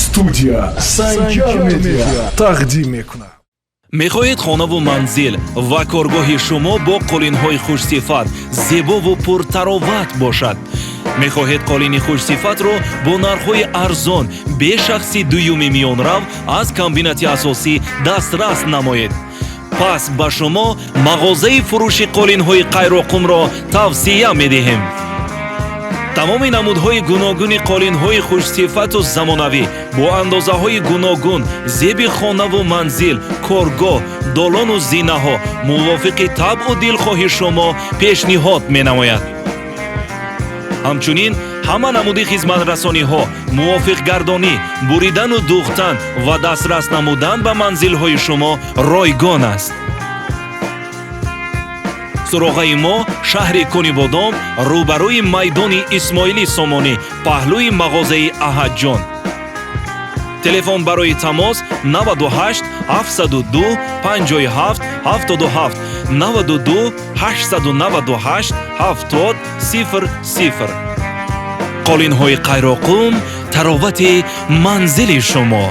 Студия Санҷар Медиа тақдим мекунад. Мехоҳед хонаву манзил ва коргоҳи шумо бо қолинҳои хушсифат, зебову пуртароват бошад? Мехоҳед қолини хушсифатро бо нархҳои арзон, бе шахси дуюми миёнрав аз комбинати асосӣ дастрас намоед? Пас ба шумо мағозаи фурӯши қолинҳои Қайроққумро тавсия медиҳем. Тамоми намудҳои гуногуни қолинҳои хушсифату замонавӣ бо андозаҳои гуногун, зеби хонаву манзил, коргоҳ, долону зинаҳо мувофиқи табъу дилхоҳи шумо пешниҳод менамояд. Ҳамчунин ҳама намуди хизматрасониҳо, мувофиқгардонӣ, буридану дӯхтан ва дастрас намудан ба манзилҳои шумо ройгон аст. Суроғаи мо: шаҳри Конибодом, рӯбарӯи майдони Исмоили Сомонӣ, паҳлӯи мағозаи Аҳадҷон. Телефон барои тамос: 98 702 57 77, 92 898 70 00. Қолинҳои Қайроққум, таровати манзили шумо.